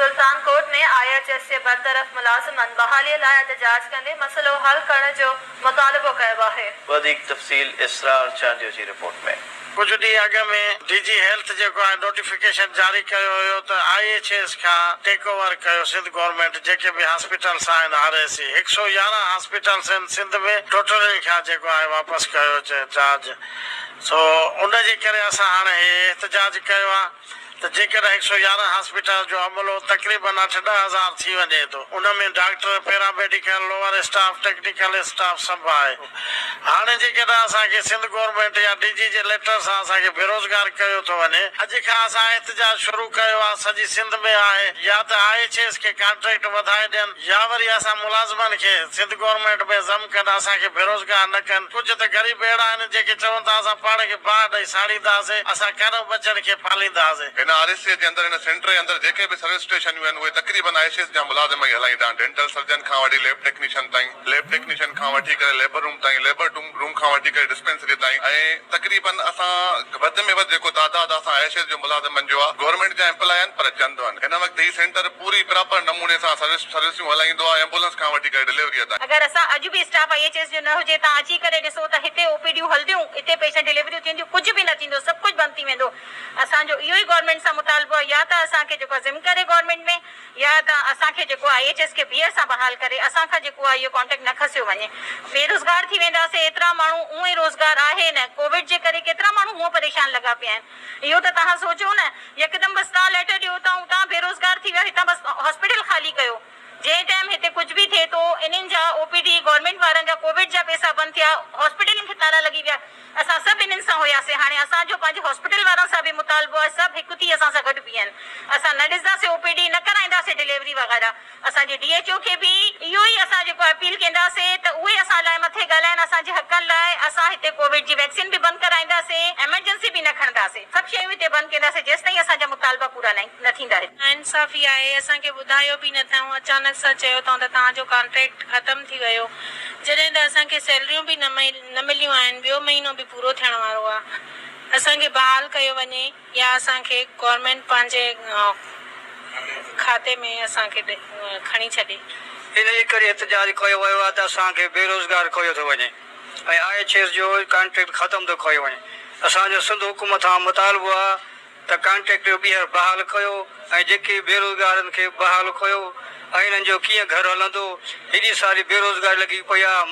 Sultan Kot ۾ I H S جي برطرف ملازمن بحالي لاء احتجاج ڪندي مسئلو حل ڪرڻ جو مطالبو ڪيو آهي. وڌيڪ تفصيل اسرار چانڊيو جي رپورٽ ۾. ڪجهه ڏينهن اڳ ۾ ڊي جي هيلٿ جيڪو آهي نوٽيفڪيشن جاري ڪيو هيو ته I H S کان ٽيڪ اوور ڪيو سنڌ گورنمينٽ جيڪي به هاسپيٽلس آهن آر اي سي 111 هاسپيٽلس آهن سنڌ ۾ ٽوٽل ان کان جيڪو آهي واپس ڪيو چارج سو ان جي ڪري اسان هاڻي هي احتجاج ڪيو آهي ته جيڪڏهن 111 هاسپيٽل جو عملو تقريبن اٺ ڏهه هزار ٿي وڃي ٿو ان ۾ doctor, para medical, lower staff, technical staff سڀ آهي. هاڻي جيڪڏهن اسان کي سنڌ گورنمينٽ يا ڊي جي جي ليٽر سان اسان کي بيروزگار ڪيو ٿو وڃي اڄ کان اسان احتجاج شروع ڪيو آهي سڄي سنڌ ۾ آهي يا ته I H S کي ڪانٽريڪٽ وڌائي ڏين يا وري اسان ملازمن کي سنڌ گورنمينٽ ۾ ضم ڪن اسان کي بيروزگار نه ڪن. ڪجهه ته غريب اهڙا آهن جيڪي چون ٿا اسان پاڻ کي باهه ڏئي ساڙينداسين اسان ڪنهن ٻچن کي پالينداسين. هن آر ايس سي جي اندر هن سينٽر جي اندر جيڪي به سروس اسٽيشنيون آهن اهي تقريبن I H S جا ملازم ئي هلائيندا آهن ڊينٽل سرجن کان وٺي ليب ٽيڪنيشن تائين ليب ٽيڪنيشن کان وٺي ڪري ليبر روم تائين ليبر روم کان وٺي ڪري ڊسپينسري تائين ۽ تقريبن اسان وڌ ۾ وڌ جيڪو تعداد اسان I H S جو ملازمن جو آهي گورنمينٽ جا ايمپلائي آهن پر چند آهن هن وقت هي سينٽر پوري پراپر نموني سان سروس سروسيون هلائيندو آهي ايمبولنس کان وٺي ڪري ڊليوريء تائين. اگر اسان اڄ به اسٽاف I H S جو نه هجي تان اچي ڪري ڏسو ته هتي او پي ڊيون هلنديون اتي پيشنٽ ڊليوريون ٿينديون ڪجهه به نه ٿيندو سڀ ڪجهه بند ٿي ويندو اسان جو اهو ئي گورنمينٽ سان مطالبو آهي يا ته اسان کي جيڪو آهي ضم ڪري گورنمينٽ ۾ يا ته اسان کي جيڪو I H S کي ٻيهر سان بحال ڪري اسان کان جيڪو آهي اهو ڪانٽريڪٽ نه کسيو وڃي بيروزگار ٿي وينداسين ايترا ماڻهو اونئن ئي روزگار آهي نه ڪووڊ جي ڪري ڪيترا ماڻهو هونئن پريشان لڳا پيا آهن اهو ته توهان سوچو نه يڪدم بس توهان ليٽر ڏيو اتان اتان بيروزگار ٿي ويا هتان بس هاسپيٽل خالي ڪيو جنهن ٽائيم هتي ڪجهه به ٿئي ٿو انهن جا او پي ڊي گورنمينٽ وارن جا ڪووڊ جا پئسا بند ٿيا هاسپيٽلن کي تالا لڳي ويا اسان سڀ انهن سان هياسين هاڻي اسان جو پنهنجي هاسپيٽل وارن سان به مطالبو آهي سڀ هڪ ٿي اسان سان گڏ بيهن اسان نه ڏسنداسين او پي ڊي نه ڪرائينداسين ڊليوري وغيره اسان جي ڊي ايڇ او کي به اهو ئي اسان جيڪو اپيل ڪينداسي ته اهي اسان لاء مٿي ڳالهائن اسان جي حقن لاء اسان هتي ڪووڊ جي ويڪسين به بند ڪرائينداسي ايمرجنسي به نه کڻنداسي سڀ شيون هتي بند ڪينداسي جيستائين اسان جا مطالبا پورا نه ٿيندا هتي. ناانصافي آهي اسان کي ٻڌايو به نه اٿائون اچانڪ سان چيو اٿائون ته توهان جو ڪانٽريڪٽ ختم ٿي ويو جڏهن ته اسان کي سيلريون به نه مليون آهن ٻيو مهينو به پورو ٿيڻ وارو آهي اسان کي بحال ڪيو وڃي. يا اسان کي گورنمينٽ پنهنجي کاتي ۾ اسان کي کڻي ڇڏي. انهيء ڪري احتجاج ڪيو ويو آهي ته اسان کي بيروزگار ڪيو ٿو وڃي ۽ I H S جو ڪانٽريڪٽ ختم ٿو ڪيو وڃي. اسان جو سنڌ حڪومت کان مطالبو آهي ته ڪانٽريڪٽ ٻيهر بحال ڪيو ۽ جيڪي بيروزگارن کي بحال ڪيو ۽ انهن جو ڪيئن گهر هلندو، هيڏي ساري بيروزگاري لڳي پئي آهي.